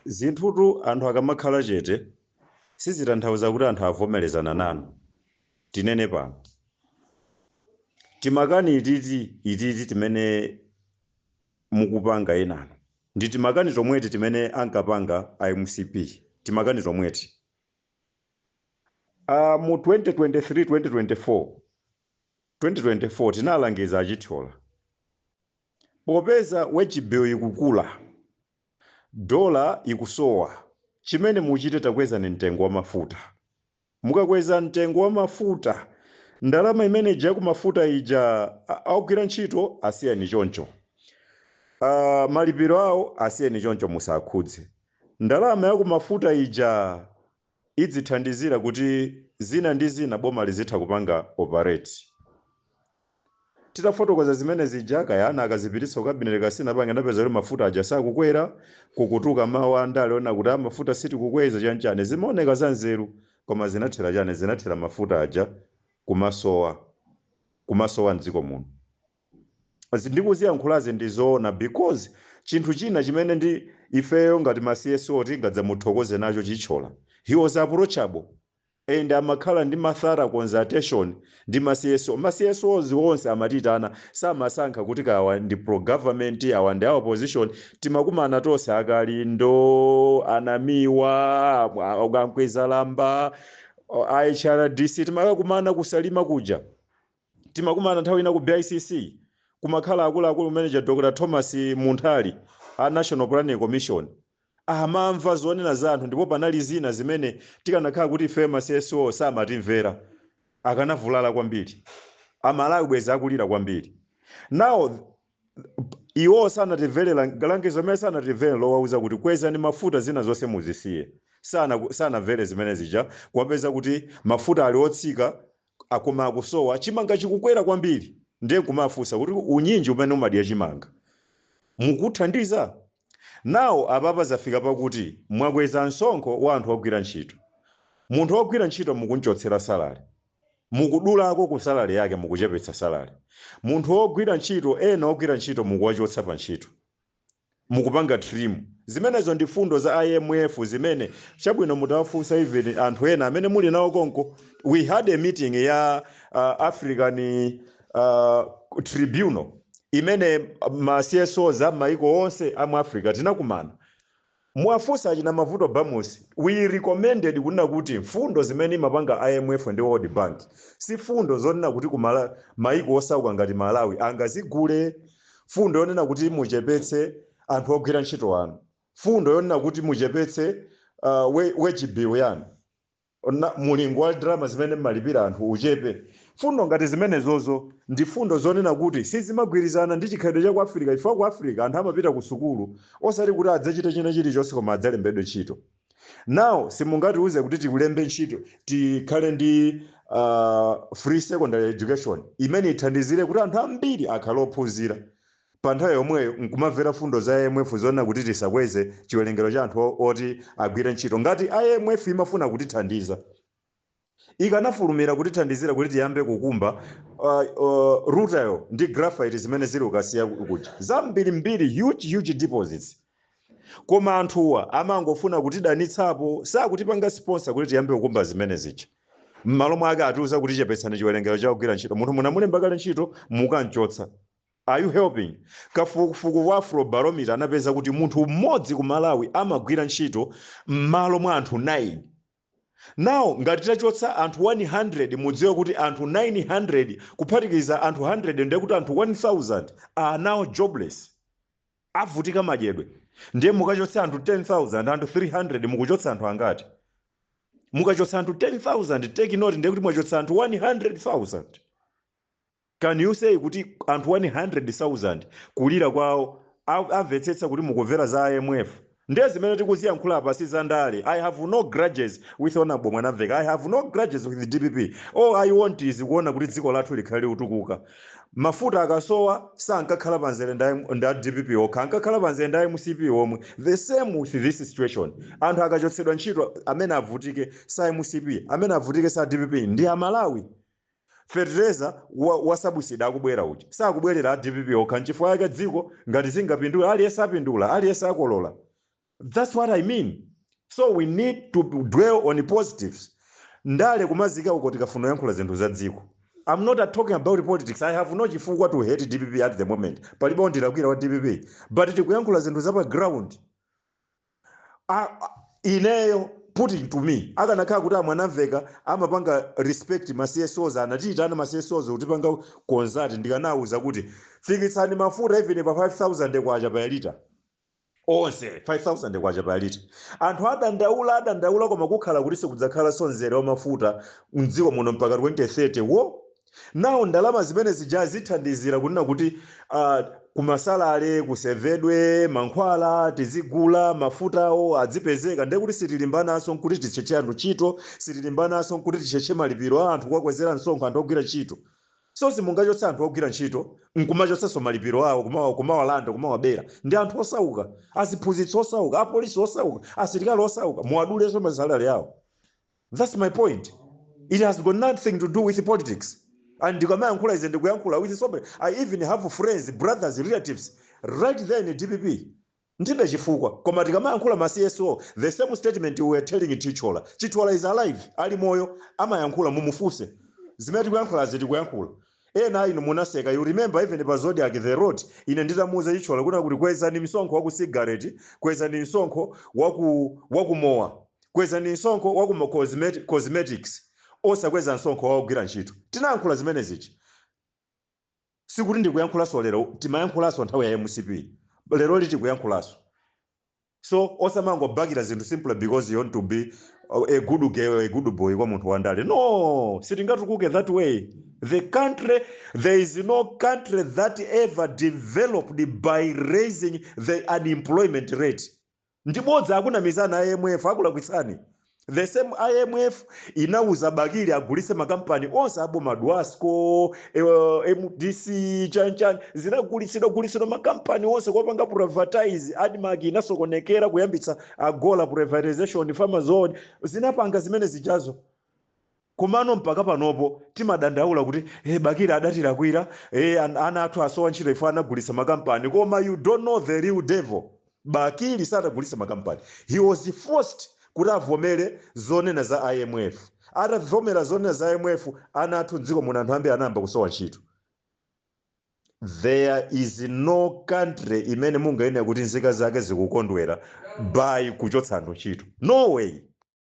Zinthutu anthu akamakhala chete sizitanthauza kuti anthu avomerezana nanu. Tinene pano, timakani ititi ititi timene mukupanga enano ndi timakani tomweti timene ankapanga a MCP, timakani tomweti. Mu 2023, 2024, 2024 tinalangiza achithyola, popeza wage bill ikukula, dola ikusowa, chimene muchite, takwezani mtengo wa mafuta. Mukakweza mtengo wa mafuta, ndalama imene ija kumafuta ija, ogwira ntchito asiyeni choncho, malipiro awo asiyeni choncho, musakhudze. Ndalama yakumafuta ija idzithandizira kuti zina ndi zina boma lizitha kupanga operate. Titafotokoza zimene zija, kayana akazipititsa ku cabinet kasina pange, anapeza kuti mafuta aja sakukwera. Kukutuka mawu andale ona kuti amafuta sitikukweza, chanchane, zimaoneka za nzeru, koma zinathera chane? Zinathera mafuta aja kumasowa, kumasowa mdziko muno. Ndikuziyankhulazi ndizoona, because chinthu china chimene ndi ifeyo ngati ma CSO tingadzamuthokoze nacho Chithyola, he was approachable and amakhala ndi ma thorough consultation ndi ma CSO. Ma CSOs onse amatitana, samasankha kuti kawa ndi pro government, awa ndi opposition. Timakumana tonse, akalindo, anamiwa, akankwezalamba, a HRDC, timakakumana kusalima kuja, timakumana nthawi ina ku BICC, kumakhala akuluakulu, manager Dr Thomas Munthali a National Planning Commission, amamva zonena za anthu. Ndipo panali zina zimene tikanakhala kuti ife ma CSO samatimvera, akanavulala kwambiri, Amalawi bweza akulira kwambiri. Now iwo sanatimvere langizo amene sanatimvere lowauza kuti kwezani mafuta, zina zonse muzisiye. Sanamvere zimene zija, kuwapeza kuti mafuta ali otsika, akoma akusowa, chimanga chikukwera kwambiri. Ndiye kumafunsa kuti unyinji umene umadya chimanga mukuthandiza nawo. Apapa zafika pakuti mwakweza msonkho wa anthu ogwira ntchito. Munthu wogwira ntchito mukunchotsera salary, mukudulako ku salary yake, mukuchepetsa salary. Munthu wogwira ntchito, ena ogwira ntchito mukuwachotsa pa ntchito, mukupanga trim. Zimenezo ndi fundo za IMF zimene chabwino mutawafunsa even anthu ena amene muli nawo konko. We had a meeting ya African Tribunal imene ma CSOs a maiko onse amu Africa tinakumana. Mwafunsa achina Mavuto Bamusi, we recommended kunena kuti mfundo zimene imapanga IMF ndi World Bank si fundo zonena kuti kumala maiko osauka ngati Malawi angazigule. Fundo yonena kuti muchepetse anthu ogwira ntchito anu, fundo yonena kuti muchepetse wage bill yanu, mulingo wa ndalama zimene mmalipira anthu uchepe, fundo ngati zimenezozo ndi fundo zonena kuti sizimagwirizana ndi chikhalidwe cha ku Africa. Chifukwa ku Africa anthu amapita ku sukulu osati kuti adzachite china chilichonse, koma adzalembedwe ntchito. Now simungatiuze kuti tikulembe ntchito, tikhale ndi free secondary education imene ithandizire kuti anthu ambiri akhale ophunzira, pa nthawi yomweyo nkumamvera fundo za IMF zonena kuti tisakweze chiwerengero cha anthu oti agwire ntchito. Ngati IMF imafuna kutithandiza, ikanafulumira kutithandizira kuti tiyambe kukumba rutile ndi graphite zimene zili ukasiya kuja zambirimbiri, huge huge deposits. Koma anthuwa amangofuna kutidanitsapo, sakutipanga sponsor kuti tiyambe kukumba zimene zija. M'malo mwake atiuza kuti chepetsani chiwerengero cha kugwira ntchito. Munthu munamulemba kale ntchito, mukanchotsa, are you helping? Kafukufuku wa Afrobarometer anapeza kuti munthu mmodzi ku Malawi amagwira ntchito m'malo mwa anthu 9. Now ngati tachotsa anthu 100, mudziwe kuti anthu 900 kuphatikiza anthu 100, ndiye kuti anthu 1000 are now jobless, avutika madyedwe. Ndiye mukachotsa anthu 10,000, anthu 300, mukuchotsa anthu angati? Mukachotsa anthu 10,000, take note, ndiye kuti mwachotsa anthu 100,000. Can you say kuti anthu 100,000 kulira kwawo amvetsetsa kuti mukumvera za IMF? Ndiye zimene tikuziyankhula apa si zandale. I have no grudges with Honorable Mwanamveka, I have no grudges with DPP. All I want is kuona kuti dziko lathu likhale likutukuka. Mafuta akasowa, sankakhala panzere nda DPP okha, ankakhala panzere nda MCP omwe. The same with this situation, anthu akachotsedwa ntchito, amene avutike sa MCP, amene avutike sa DPP, ndi Amalawi. Fertilizer wa subsidy akubwera uja sakubwerera a DPP okha. Nchifukwa yake dziko ngati zingapindula, aliyense apindula, aliyense akolola. That's what I mean. So we need to dwell on the positives. Ndale kumazika uko tikafuna kuyankhula zinthu za dziko. I'm not talking about politics. I have no chifukwa to hate DPP at the moment. Palibe ondilakwira wa DPP, but tikuyankhula zinthu za pa ground. Ineyo, putting to me, akanakhala kuti amwanamveka amapanga respect ma CSOs, anatiyitana ma CSOs kutipanga consult, ndikanawuza kuti fikitsani mafuta even pa 5000 kwacha pa lita, onse 5000 kwacha pa lita. Anthu adandaula, adandaula, koma kukhala kuti sikudzakhalanso mzere wa mafuta mdziko muno mpaka 2030 wo. Nawo ndalama zimene zija zithandizira kunena kuti kumasalale kusevedwe, mankhwala tizigula, mafutawo adzipezeka. Ndiye kuti sitilimbanaso nkuti ticheche anthu ntchito, sitilimbanaso nkuti ticheche malipiro a anthu, kuwakwezera msonkho anthu ogwira ntchito. So simungachotse anthu ogwira ntchito nkumachotsenso malipiro awo, kumawalanda, kumawabera. Ndi anthu osauka, aziphunzitsi osauka, apolisi osauka, asilikali osauka, muwadulenso masalale awo. That's my point. It has got nothing to do with politics. And ndikamayankhula ize, ndikuyankhula with somebody. I even have friends, brothers, relatives right there in DPP. Ndibe chifukwa. Koma tikamayankhula ma CSO, the same statement we were telling Chithyola. Chithyola is alive, ali moyo, amayankhula, mumufuse. Zimene tikuyankhula tikuyankhula. Ena inu munaseka. You remember even pa Zodiak the road, ine nditamuuza Chithyola kuna kuti kwezani msonkho waku cigarette, kwezani msonkho waku mowa, kwezani msonkho waku cosmetics, osakweza msonkho wogwira ntchito. Tinayankhula zimene zichi. Sikuti ndikuyankhulanso lero, timayankhulanso nthawi ya MCP, lero liti kuyankhulanso. So osamangobakira zinthu simply because you want to be a good girl, a good boy kwa munthu wandale. No, sitingatukuke that way. The country, there is no country that ever developed by raising the unemployment rate. Ndibodza, akunamizana IMF, akulakwitsani. The same IMF inauza Bakili agulise makampani onse aboma, Dwasco, MDC, chanchan, zinagulitsidwa gulitsidwa makampani onse kwapanga privatize. ADMARC inasokonekera kuyambitsa Agola privatization, Farmazone, zinapanga zimene zijazo. Komano mpaka panopo timadandaula kuti hey, Bakili adatilakwira, hey, ana athu asowa ntchito ifo anagulitsa makampani. Koma you don't know the real devil. Bakili sadagulitsa makampani. He was forced kuti avomere zonena za IMF. Atavomera zonena za IMF, ana athu mdziko muno, anthu ambiri anayamba kusowa ntchito. There is no country imene mungayenera kuti nzika zake zikukondwera by kuchotsa anthu ntchito. No way.